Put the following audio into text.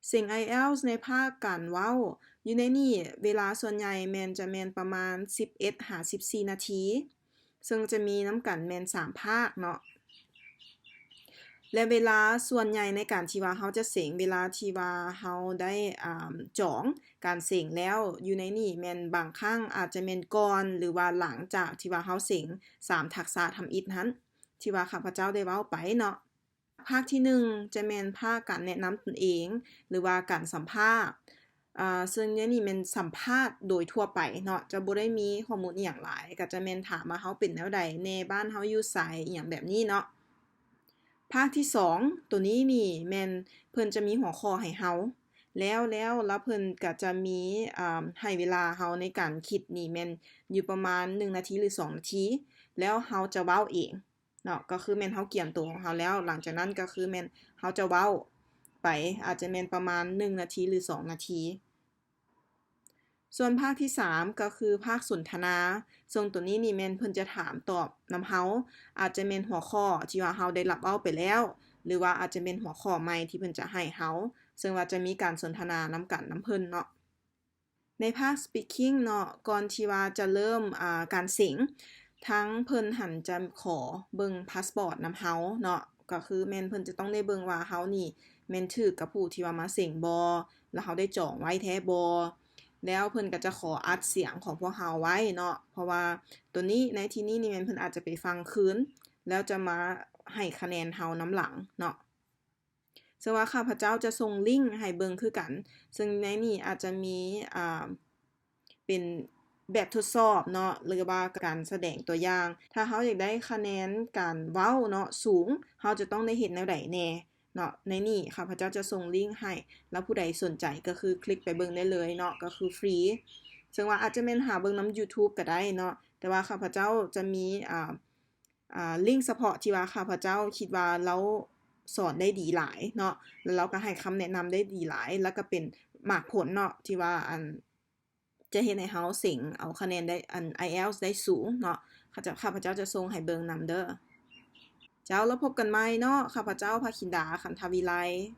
ເສັງ ໄອເອລສ໌ ໃນພາກການເວົ້າ ຢູ່ໃນນີ້ເວລາສ່ວນໃຫຍ່ແມ່ນຈະແມ່ນປະມານສິບເອັດຫາສິບສີ່ນາທີ ເຊິ່ງຈະມີນຳກັນແມ່ນສາມພາກເນາະ ແລະ ເວລາສ່ວນໃຫຍ່ໃນການທີ່ວ່າເຮົາຈະເສັງ ເວລາທີ່ວ່າເຮົາໄດ້ ອາ ຈອງການເສັງແລ້ວ ຢູ່ໃນນີ້ແມ່ນບາງຄັ້ງອາດຈະແມ່ນກ່ອນ ຫຼືວ່າຫຼັງຈາກທີ່ວ່າເຮົາເສັງສາມທັກສະທຳອິດຫັ້ນ ທີ່ວ່າຂ້າພະເຈົ້າໄດ້ເວົ້າໄປເນາະ. ພາກທີໜຶ່ງຈະແມ່ນພາກການແນະນຳຕົນເອງ ຫຼືວ່າການສຳພາດ ອາ ເຊິ່ງໃນນີ້ແມ່ນສຳພາດໂດຍທົ່ວໄປເນາະ ຈະບໍ່ໄດ້ມີຂໍ້ມູນອີ່ຫຍັງຫຼາຍ ກໍຈະແມ່ນຖາມວ່າເຮົາເປັນແນວໃດແດ່ ບ້ານເຮົາຢູ່ໃສ ອີ່ຫຍັງແບບນີ້ເນາະ. ພາກທີສອງ ໂຕນີ້ນີ້ແມ່ນເພິ່ນຈະມີຫົວຂໍ້ໃຫ້ເຮົາ ແລ້ວ ແລ້ວ ແລ້ວເພິ່ນກໍຈະມີ ອາ ໃຫ້ເວລາເຮົາໃນການຄິດນີ້ແມ່ນຢູ່ປະມານໜຶ່ງນາທີ ຫຼື ສອງນາທີ ແລ້ວເຮົາຈະເວົ້າເອງ ເນາະ ກໍຄືແມ່ນເຮົາກຽມໂຕຂອງເຮົາແລ້ວ ຫຼັງຈາກນັ້ນກໍຄືແມ່ນເຮົາຈະເວົ້າໄປ ອາດຈະແມ່ນປະມານໜຶ່ງນາທີ ຫຼື ສອງນາທີ. ສ່ວນພາກທີສາມກໍຄືພາກສົນທະນາ ເຊິ່ງໂຕນີ້ນີ້ແມ່ນເພິ່ນຈະຖາມຕອບນຳເຮົາ ອາດຈະແມ່ນຫົວຂໍ້ທີ່ວ່າເຮົາໄດ້ຮັບເວົ້າໄປແລ້ວ ຫຼືວ່າອາດຈະແມ່ນຫົວຂໍ້ໃໝ່ທີ່ເພິ່ນຈະໃຫ້ເຮົາ ເຊິ່ງວ່າຈະມີການສົນທະນານຳກັນນຳເພິ່ນເນາະ. ໃນພາກສະປີກຄິງເນາະ ກ່ອນທີ່ວ່າຈະເລີ່ມ ອາ ການເສັງ ທາງເພິ່ນຫັ້ນຈະຂໍເບິ່ງພາສປອດນຳເຮົາເນາະ ກໍຄືແມ່ນເພິ່ນຈະຕ້ອງໄດ້ເບິ່ງວ່າເຮົານີ້ແມ່ນຖືກກັບຜູ້ທີ່ວ່າມາເສັງບໍ່ ແລ້ວເຮົາໄດ້ຈອງໄວ້ແທ້ບໍ່ ແລ້ວເພິ່ນກໍຈະຂໍອັດສຽງຂອງພວກເຮົາໄວ້ເນາະ ເພາະວ່າໂຕນີ້ໃນທີ່ນີ້ນີ້ແມ່ນເພິ່ນອາດຈະໄປຟັງຄືນ ແລ້ວຈະມາໃຫ້ຄະແນນເຮົານຳຫຼັງເນາະ. ເຊິ່ງວ່າຂ້າພະເຈົ້າຈະສົ່ງລິ້ງໃຫ້ເບິ່ງຄືກັນ ເຊິ່ງໃນນີ້ອາດຈະມີ ອາ ເປັນແບບທົດສອບເນາະ ຫຼືວ່າການສະແດງຕົວຢ່າງ ຖ້າເຮົາຢາກໄດ້ຄະແນນການເວົ້າເນາະສູງ ເຮົາຈະຕ້ອງໄດ້ເຮັດແນວໃດແດ່ເນາະ. ໃນນີ້ຂ້າພະເຈົ້າຈະສົ່ງລິ້ງໃຫ້ ແລ້ວຜູ້ໃດສົນໃຈກໍຄືຄລິກໄປເບິ່ງໄດ້ເລີຍເນາະ ກໍຄືຟຣີ ເຊິ່ງວ່າອາດຈະແມ່ນຫາເບິ່ງນຳ YouTube ກໍໄດ້ເນາະ ແຕ່ວ່າຂ້າພະເຈົ້າຈະມີ ອາ ອາ ລິ້ງສະເພາະທີ່ວ່າຂ້າພະເຈົ້າຄິດວ່າລາວສອນໄດ້ດີຫຼາຍເນາະ ແລ້ວລາວກໍໃຫ້ຄຳແນະນຳໄດ້ດີຫຼາຍ ແລ້ວກໍເປັນໝາກຜົນເນາະ ທີ່ວ່າ ອັນ ຈະເຮັດໃຫ້ເຮົາເສັງເອົາຄະແນນໄດ້ ອັນ ໄອເອລສ໌ ໄດ້ສູງເນາະ. ຂ້າພະເຈົ້າຈະສົ່ງໃຫ້ເບິ່ງນຳເດີ. ເຈົ້າ ແລ້ວພົບກັນໃໝ່ເນາະ. ຂ້າພະເຈົ້າ ພະຄິນດາ ຂັນທະວິໄລ.